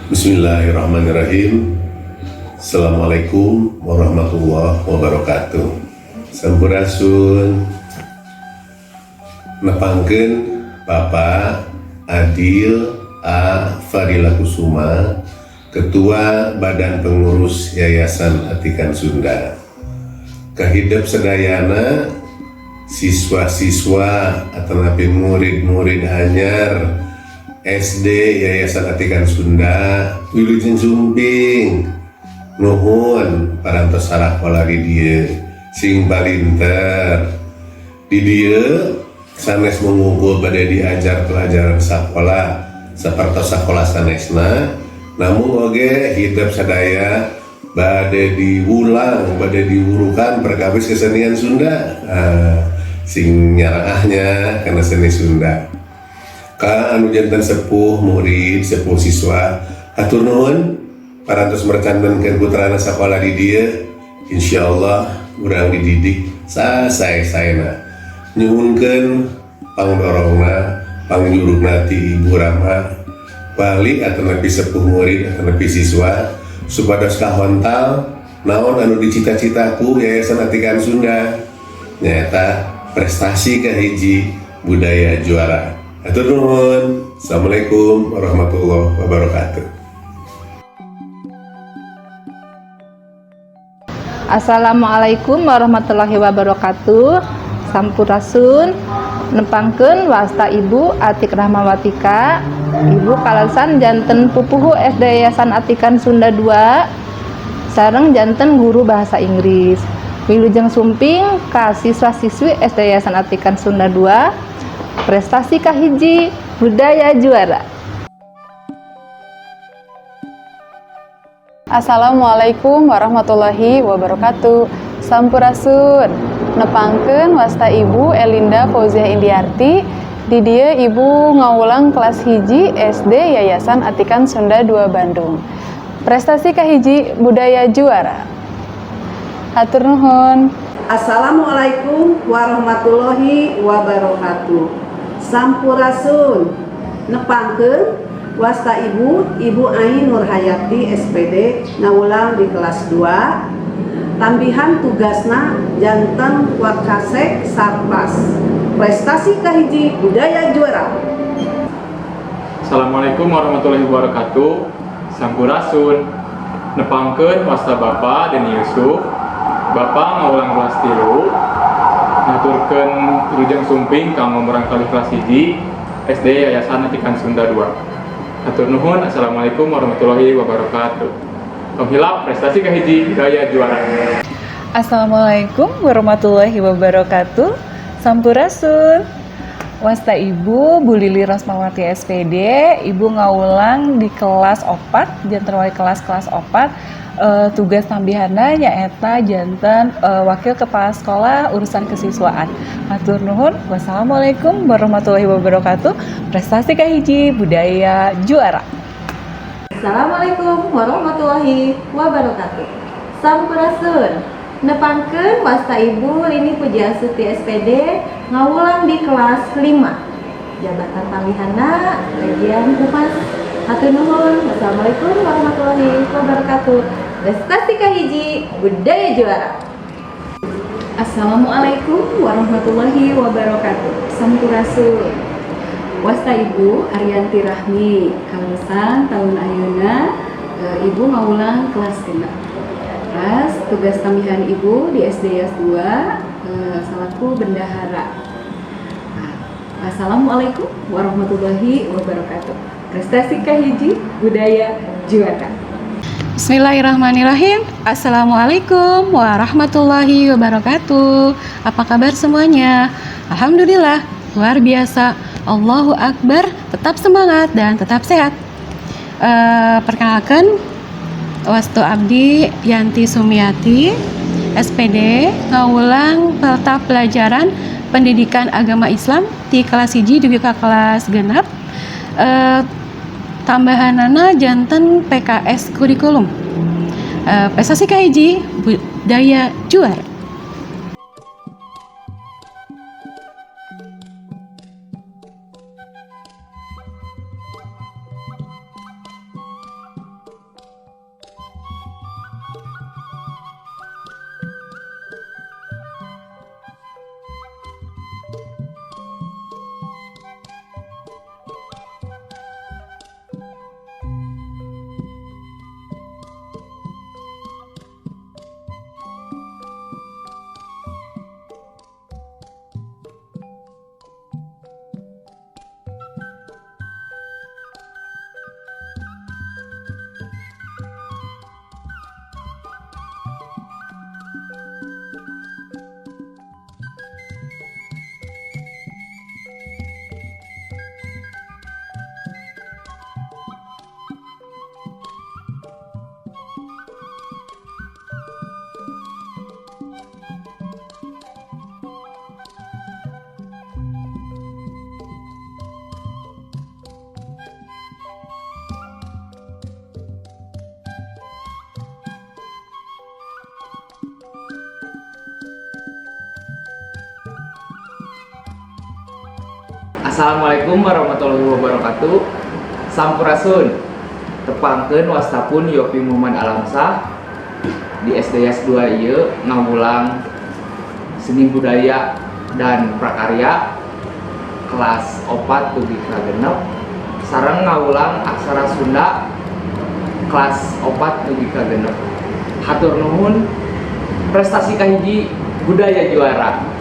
Bismillahirrahmanirrahim. Assalamualaikum warahmatullahi wabarakatuh. Sampurasun. Nepangkeun Bapak Adil A. Fadila Kusuma, Ketua Badan Pengurus Yayasan Atikan Sunda. Kahidep sadayana, siswa-siswa atau murid-murid anyar SD Yayasan Atikan Sunda, wilujeng sumping. Nuhun parantos sarakola di dieu, sing palinter di dieu. Sanes mung bade diajar pelajaran sekolah seperti sekolah sanesna, namun oge hidep sadaya bade diwulang, bade diwurukan perkawis kesenian Sunda. Ah, sing nyaraahnya kana seni Sunda. Ka anu janten sepuh murid, sepuh siswa, hatur nuhun parantos mercantenkeun putrana sakola di dieu. Insyaallah urang dididik sasae-saena. Nyuhunkeun pangdorongna, pangjurugna ti ibu rama, wali atanapi sepuh murid atanapi siswa, supados kahontal naon anu dicita-cita ku Yayasan Atikan Sunda, nyaeta prestasi kahiji, budaya juara. Hatur nuhun. Assalamualaikum warahmatullahi wabarakatuh. Assalamualaikum warahmatullahi wabarakatuh. Sampurasun. Nepangkeun wasta Ibu Atik Rahmawatika. Ibu kaleresan janten pupuhu SD Yayasan Atikan Sunda 2 sareng janten guru bahasa Inggris. Wilujeng sumping ka siswa-siswi SD Yayasan Atikan Sunda 2, prestasi kahiji, budaya juara. Assalamualaikum warahmatullahi wabarakatuh. Sampurasun. Nepangkeun wasta Ibu Elinda Fauziah Indiarti. Di dieu Ibu ngawulang kelas 1 SD Yayasan Atikan Sunda 2 Bandung. Prestasi kahiji, budaya juara. Hatur nuhun. Assalamualaikum warahmatullahi wabarakatuh. Sampurasun. Nepangkeun wasta Ibu, Ibu Ain Nurhayati SPD, ngawulang di kelas 2. Tambihan tugasna janten Wakasek Sarpas. Prestasi kahiji, budaya juara. Assalamualaikum warahmatullahi wabarakatuh. Sampurasun. Nepangkeun wasta Bapak Deni Yusuf. Bapak ngawulang kelas 3. Ngaturkeun wilujeng sumping kanggo murangkalih kelas 1 SD Yayasan Atikan Sunda 2. Hatur nuhun. Assalamualaikum warahmatullahi wabarakatuh. Tong hilap, prestasi kahiji, budaya juara. Assalamualaikum warahmatullahi wabarakatuh. Sampurasun. Wasta Ibu Bu Lili Rosmawati SPD, Ibu ngawulang di kelas 4, janten wali kelas kelas 4. Tugas tambihanna nyaeta janten wakil kepala sekolah urusan kesiswaan. Hatur nuhun. Wassalamualaikum warahmatullahi wabarakatuh. Prestasi kahiji, budaya juara. Assalamualaikum warahmatullahi wabarakatuh. Sampurasun. Nepangkeun wasta Ibu Lini Pujiastuti SPD, ngawulang di kelas 5. Jabatan tambihanna bagian humas. Hatur nuhun. Wassalamualaikum warahmatullahi wabarakatuh. Prestasi kahiji, budaya juara. Assalamualaikum warahmatullahi wabarakatuh. Sampurasun. Wasta Ibu Arianti Rahmi, kaleresan tahun ayeuna Ibu ngawulang kelas 6. Terus tugas tambihan Ibu di SD YAS 2 selaku bendahara. Nah, Assalamualaikum warahmatullahi wabarakatuh. Prestasi kahiji, budaya juara. Bismillahirrahmanirrahim. Assalamualaikum warahmatullahi wabarakatuh. Apa kabar semuanya? Alhamdulillah, luar biasa. Allahu Akbar, tetap semangat dan tetap sehat. Perkenalkan, wasta Abdi Yanti Sumiati, SPD, ngawulang mata pelajaran Pendidikan Agama Islam di kelas 1 dugi ka kelas 6. Tambahanana janten PKS kurikulum. Prestasi kahiji, budaya juara. Assalamualaikum warahmatullahi wabarakatuh. Sampurasun. Tepangkeun wasta pun Yopi Muhammad Alamsah di SD Yas 2 ieu ngawulang seni budaya dan prakarya kelas 4 dugi ka 6 sareng ngawulang aksara Sunda kelas 4 dugi ka 6. Hatur nuhun, prestasi kahiji, budaya juara.